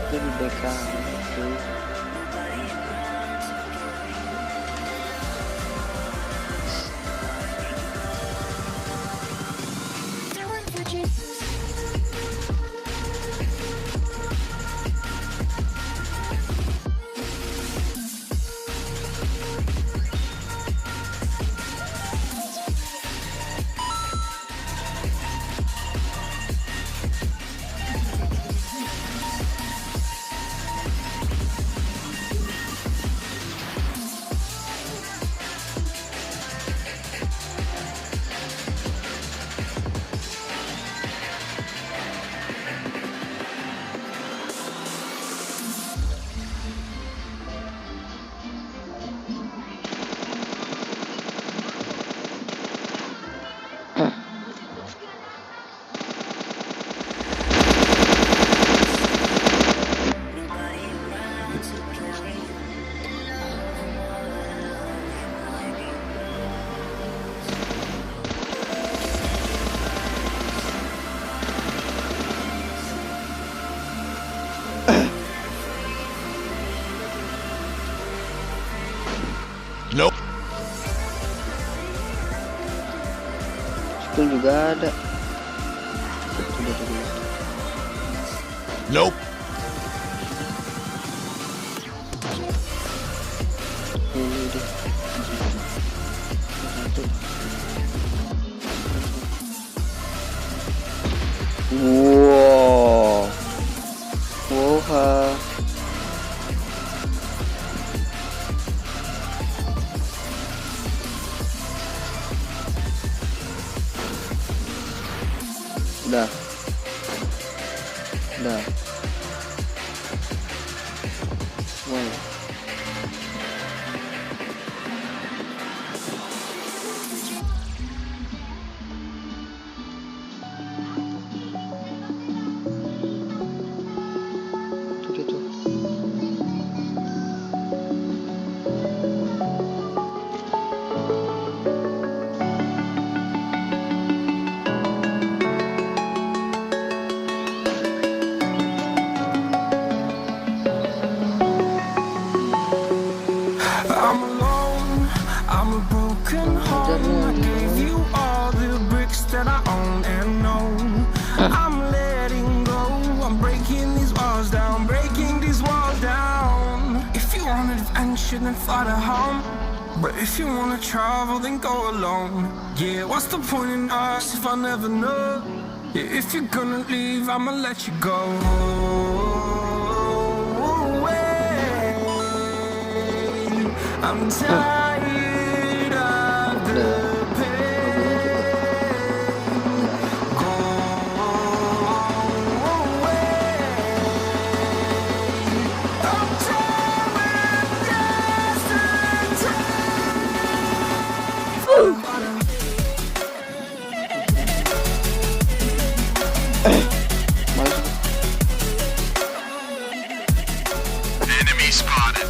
Jadi BK itu Nope. Itu juga ada. Nope. Ini deh. Satu. Wow. Wow. Udah. Wow. Tuh. I'm alone, I'm a broken home. I gave you all the bricks that I own and know. I'm letting go, I'm breaking these walls down, breaking these walls down. If you want adventure, then fly to home. But if you wanna travel, then go alone. Yeah, what's the point in us if I never know? Yeah, if you're gonna leave, I'ma let you go. I'm tired of the pain. Go away. I'm tired of yesterday. Enemy spotted.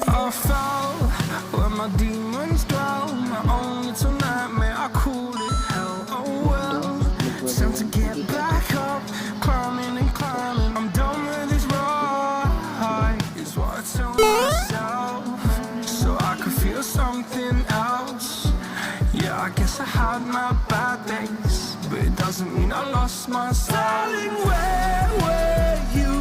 I fell where my demons dwell. My own little nightmare, I call it hell. Oh well, time to get back up, climbing and climbing. I'm done with this ride, is what I tell myself, so I could feel something else. Yeah, I guess I had my bad days, but it doesn't mean I lost my style. Darling, where were you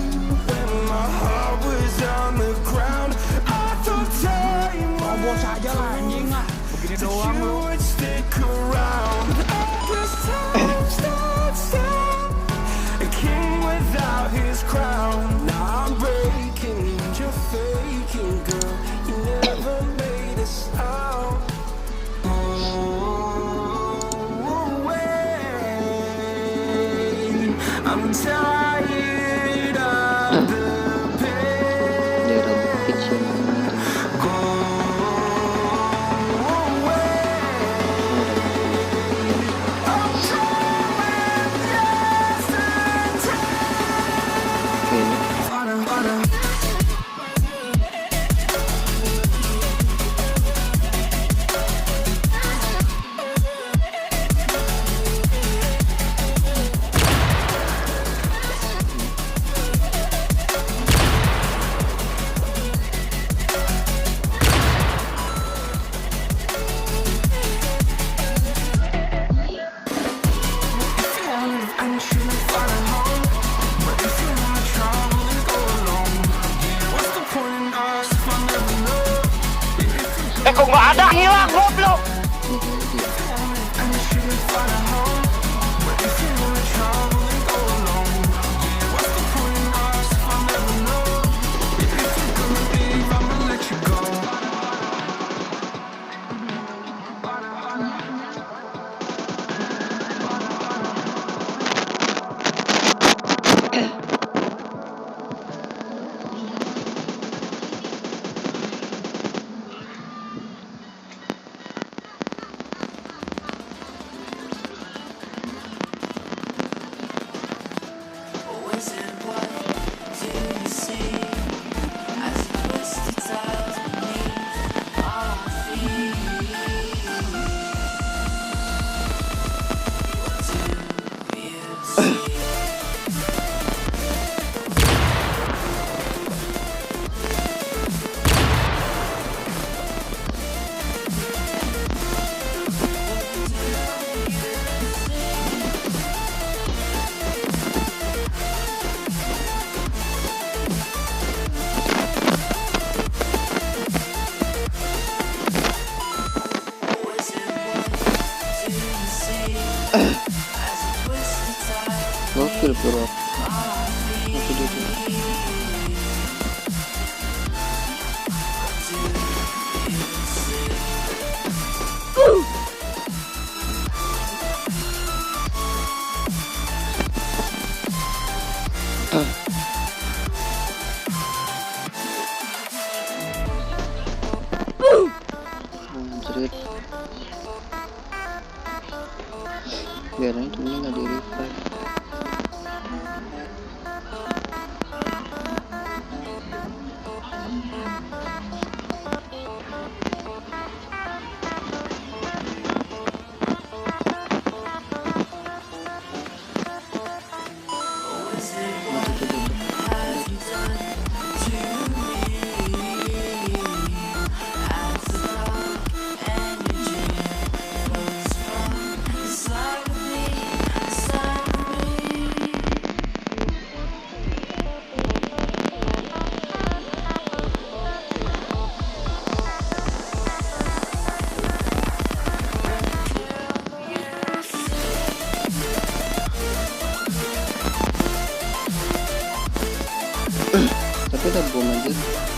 when my heart was on the ground? I thought time Bos aja lah anjing lah. Begini doang you lu. would stick around. I guess time stood still, a king without his crown. Now I'm breaking, you're faking, girl. You never made a sound. Oh, away. I'm tired of the pain. daerah bukit sih namanya. Go away. I'm trying just in time. Oke, ini Kok nggak ada, hilang goblok. gokil bro. Itu dia tuh. Anjrit. Biarin temennya nggak di revive. Tapi udah bom aja.